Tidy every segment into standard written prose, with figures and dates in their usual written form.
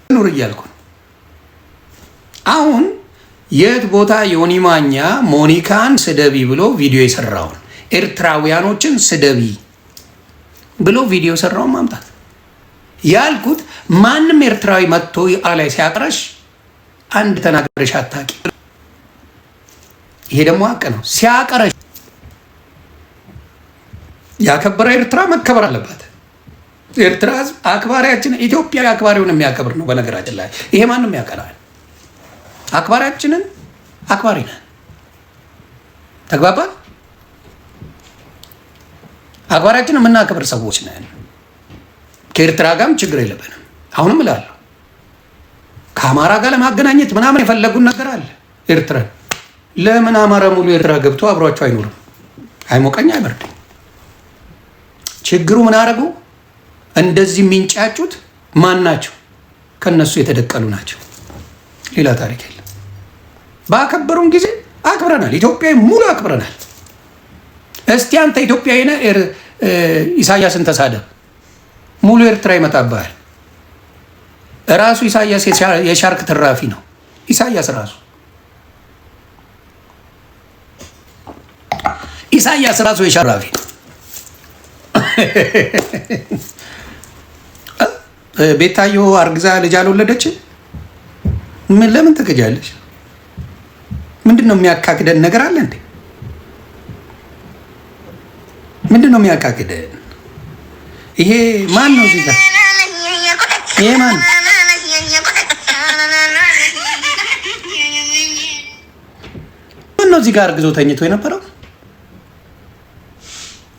ኑር እያልኩ ነው። አሁን የት ቦታ ዮኒ ማኛ ሞኒካን ስደቢ ብሎ ቪዲዮ የሰራውን፣ ኤርትራውያኖችን ስደቢ ብሎ ቪዲዮ የሰራውን ማምጣት ያልኩት፣ ማንም ኤርትራዊ መጥቶ ላይ ሲያቅረሽ አንድ ተናግረሽ አታውቂ። ይሄ ደግሞ ሀቅ ነው። ሲያቀረሽ ያከበረ ኤርትራ መከበር አለባት። ኤርትራ ህዝብ አክባሪያችን፣ ኢትዮጵያ አክባሪውን የሚያከብር ነው። በነገራችን ላይ ይሄ ማንም ያቀራል። አክባሪያችንን አክባሪ ነን። ተግባባል። አክባሪያችንን የምናከብር ሰዎች ነን። ከኤርትራ ጋርም ችግር የለብንም። አሁንም እላለሁ ከአማራ ጋር ለማገናኘት ምናምን የፈለጉን ነገር አለ። ኤርትራን ለምን አማራ ሙሉ ኤርትራ ገብቶ አብሯቸው አይኖርም? አይሞቀኝ አይበርደኝ። ችግሩ ምን አደረጉ? እንደዚህ የሚንጫጩት ማን ናቸው? ከነሱ የተደቀሉ ናቸው። ሌላ ታሪክ የለም። ባከበሩን ጊዜ አክብረናል። ኢትዮጵያዊ ሙሉ አክብረናል። እስቲ አንተ ኢትዮጵያዊ ነህ፣ ኢሳያስን ተሳደብ፣ ሙሉ ኤርትራ ይመጣብሃል። ራሱ ኢሳያስ የሻርክ ትራፊ ነው። ኢሳያስ ራሱ፣ ኢሳያስ ራሱ የሻርክ ትራፊ ነው። ቤታዮ አርግዛ ልጅ አልወለደች። ምን ለምን ትክጃለሽ? ምንድን ነው የሚያካክደን ነገር አለ እንዴ? ምንድን ነው የሚያካክደን? ይሄ ማን ነው እዚህ ጋር? ይሄ ማን ነው? ማን ነው እዚህ ጋር አርግዞ ተኝቶ የነበረው?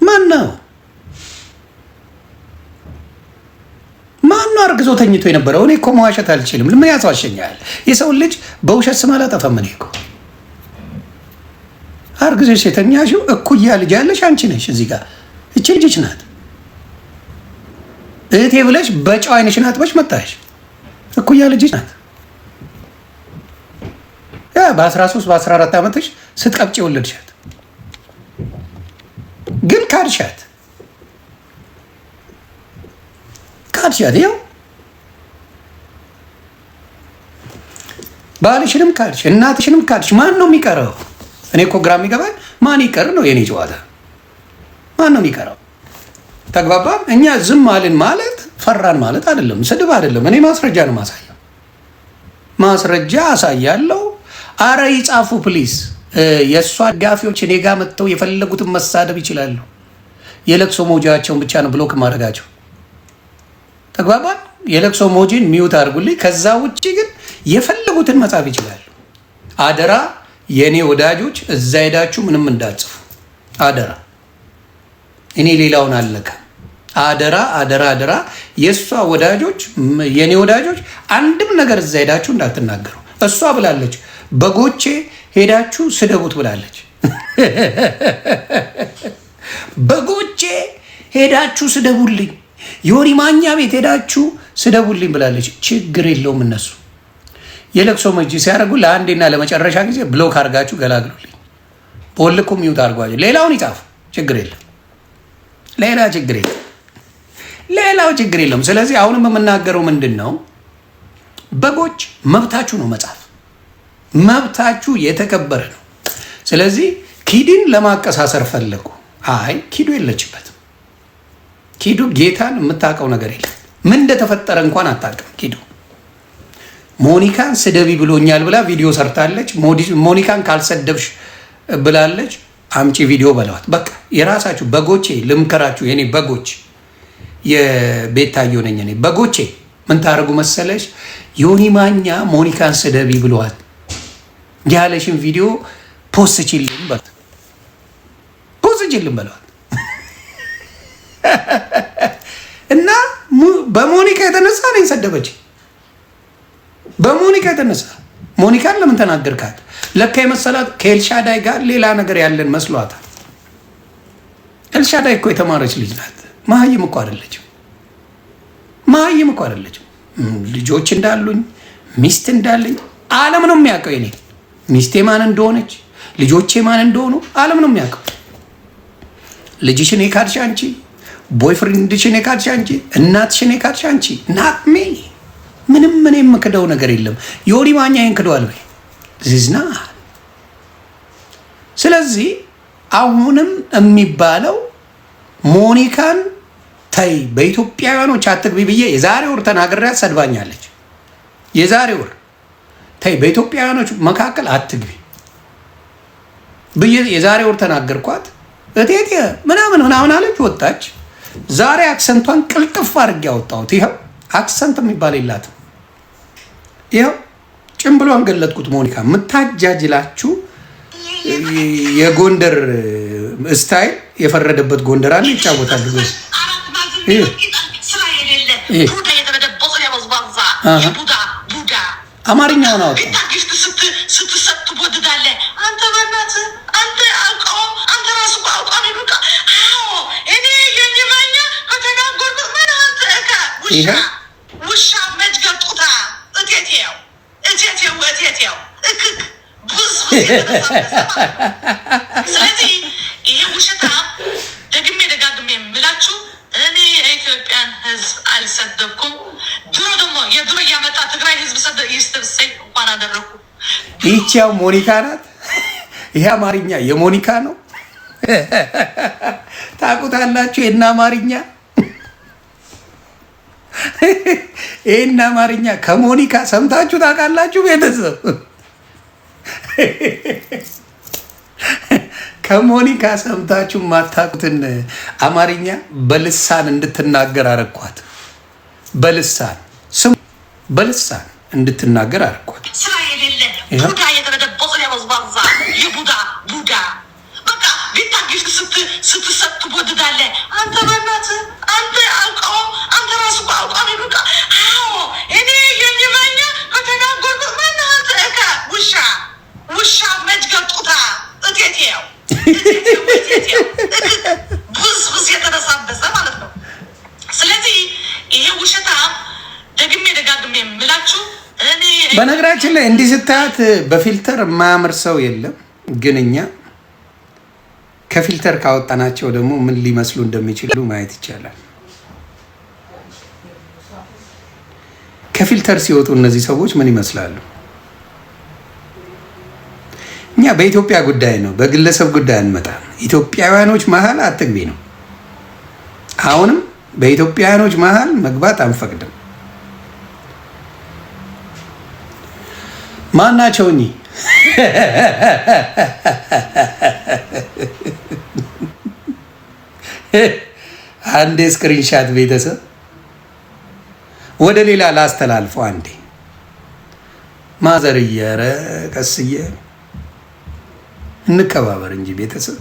ማን ነው? ማን ነው አርግዞ ተኝቶ የነበረው? እኔ እኮ መዋሸት አልችልም። ምን ያስዋሸኛል? የሰውን ልጅ በውሸት ስም አላጠፋም። እኔ እኮ አርግዘሽ የተኛሽው እኩያ ልጅ ያለሽ አንቺ ነሽ። እዚህ ጋር እቺ ልጅሽ ናት። እህቴ ብለሽ በጨው ዓይንሽን አጥበሽ መጣሽ። እኩያ ልጅሽ ናት። ያ በ13 በ14 ዓመትሽ ስትቀብጪ የወለድሻት ግን ካድሻት፣ ካድሻት። ይኸው ባልሽንም ካድሽ፣ እናትሽንም ካድሽ። ማን ነው የሚቀረው? እኔ እኮ ግራ የሚገባኝ ማን ይቀር ነው የኔ ጨዋታ። ማን ነው የሚቀረው? ተግባባን። እኛ ዝም አልን ማለት ፈራን ማለት አይደለም፣ ስድብ አይደለም። እኔ ማስረጃ ነው ማሳየው፣ ማስረጃ አሳያለሁ። አረ ይጻፉ please። የእሷ ደጋፊዎች እኔ ጋ መጥተው የፈለጉትን መሳደብ ይችላሉ። የለቅሶ ሞጂያቸውን ብቻ ነው block ማድረጋቸው። ተግባባን። የለቅሶ ሞጂን mute አድርጉልኝ። ከዛ ውጭ ግን የፈለጉትን መጻፍ ይችላሉ። አደራ የእኔ ወዳጆች እዛ ሄዳችሁ ምንም እንዳትጽፉ አደራ። እኔ ሌላውን አለከ። አደራ አደራ አደራ። የእሷ ወዳጆች፣ የእኔ ወዳጆች አንድም ነገር እዛ ሄዳችሁ እንዳትናገሩ። እሷ ብላለች፣ በጎቼ ሄዳችሁ ስደቡት ብላለች። በጎቼ ሄዳችሁ ስደቡልኝ፣ ዮኒ ማኛ ቤት ሄዳችሁ ስደቡልኝ ብላለች። ችግር የለውም፣ እነሱ የለቅሶ መጅ ሲያደርጉ ለአንዴና ለመጨረሻ ጊዜ block አድርጋችሁ ገላግሉልኝ። በወልኩ mute አድርጓቸው። ሌላውን ይጻፉ፣ ችግር የለም። ሌላ ችግር የለም። ሌላው ችግር የለም። ስለዚህ አሁንም የምናገረው ምንድን ነው? በጎች መብታችሁ ነው መጻፍ፣ መብታችሁ የተከበረ ነው። ስለዚህ ኪድን ለማቀሳሰር ፈለጉ። አይ ኪዱ የለችበትም። ኪዱ ጌታን የምታውቀው ነገር የለም። ምን እንደተፈጠረ እንኳን አታውቅም። ኪዱ ሞኒካን ስደቢ ብሎኛል ብላ ቪዲዮ ሰርታለች። ሞኒካን ካልሰደብሽ ብላለች። አምጪ ቪዲዮ በለዋት። በቃ የራሳችሁ በጎቼ ልምከራችሁ፣ የኔ በጎች፣ የቤታዮ ነኝ እኔ። በጎቼ ምን ታደርጉ መሰለሽ? ዮኒ ማኛ ሞኒካን ስደቢ ብለዋል ያለሽን ቪዲዮ post ችልን በሏት፣ post ችልን በለዋት። እና በሞኒካ የተነሳ ነው ሰደበች። በሞኒካ የተነሳ ሞኒካን ለምን ተናገርካት? ለካ የመሰላት ከኤልሻዳይ ጋር ሌላ ነገር ያለን መስሏታል። ኤልሻዳይ እኮ የተማረች ልጅ ናት። መሀይም እኮ አይደለችም። መሀይም እኮ አይደለችም። ልጆች እንዳሉኝ፣ ሚስት እንዳለኝ ዓለም ነው የሚያውቀው። የኔ ሚስቴ ማን እንደሆነች፣ ልጆቼ ማን እንደሆኑ ዓለም ነው የሚያውቀው። ልጅሽን የካድሽ አንቺ፣ boyfriend ሽን የካድሽ አንቺ፣ እናትሽን የካድሽ አንቺ። Not me. ምንም እኔ የምክደው ነገር የለም። ዮኒ ማኛ ይህን ክደዋል ወይ ዝዝና። ስለዚህ አሁንም የሚባለው ሞኒካን ተይ በኢትዮጵያውያኖች አትግቢ ብዬ የዛሬ ወር ተናግሬያት ሰድባኛለች። የዛሬ ወር ተይ በኢትዮጵያውያኖች መካከል አትግቢ ብዬ የዛሬ ወር ተናገርኳት። እቴቴ ምናምን ምናምን አለች፣ ወጣች። ዛሬ accent ቷን ቅልጥፍ አድርጌ ያወጣሁት። ይኸው accent የሚባል የላትም። ይኸው ጭምብሏን ገለጥኩት። ሞኒካ የምታጃጅላችሁ የጎንደር style የፈረደበት ጎንደር አለ ይጫወታሉ። አማርኛውን አወጣ። ውሻ መጅገር ጡታ እቴቴው እቴቴው እቴቴው እክክ ብዙ። ስለዚህ ይሄ ውሸታ ደግሜ ደጋግሜ የምላችሁ እኔ የኢትዮጵያን ሕዝብ አልሰደብኩም። ድሮ ደግሞ የድሮ እያመጣ ትግራይ ሕዝብ ይስተብሰኝ እንኳን አደረኩ። ይህቺ ያው ሞኒካ ናት። ይሄ አማርኛ የሞኒካ ነው። ታውቁታላችሁ። ይህን አማርኛ ይህን አማርኛ ከሞኒካ ሰምታችሁ ታውቃላችሁ? ቤተሰብ፣ ከሞኒካ ሰምታችሁ ማታውቁትን አማርኛ በልሳን እንድትናገር አረኳት። በልሳን ስሙ፣ በልሳን እንድትናገር አረኳት። ስራ የሌለ ቡዳ የተበደበቀ የበዝባዛ የቡዳ ቡዳ በቃ ቢታጊፍ ስትሰጥ ትቦድዳለህ። አንተ በእናትህ አንተ አውቀው አንተ ራሱ እኮ አውቀው ይሉቃ። አዎ እኔ የሚማኛ ከተናገርኩት ማነህ አንተ እከ ውሻ ውሻ መጅገር ጡታ እቴቴው እቴቴው እቴቴው እክክ ብዝ የተበሳበሰ ማለት ነው። ስለዚህ ይሄ ውሸታ ደግሜ ደጋግሜ የምላችሁ እኔ በነገራችን ላይ እንዲህ ስታያት በ filter የማያምር ሰው የለም። ግን እኛ ከ filter ካወጣናቸው ደግሞ ምን ሊመስሉ እንደሚችሉ ማየት ይቻላል። ከ filter ሲወጡ እነዚህ ሰዎች ምን ይመስላሉ? እኛ በኢትዮጵያ ጉዳይ ነው፣ በግለሰብ ጉዳይ አንመጣም። ኢትዮጵያውያኖች መሀል አትግቢ ነው። አሁንም በኢትዮጵያውያኖች መሀል መግባት አንፈቅድም። ማን ናቸው እኚህ? አንዴ screenshot ቤተሰብ ወደ ሌላ ላስተላልፈው። አንዴ ማዘርዬ፣ ኧረ ቀስዬ እንከባበር እንጂ ቤተሰብ።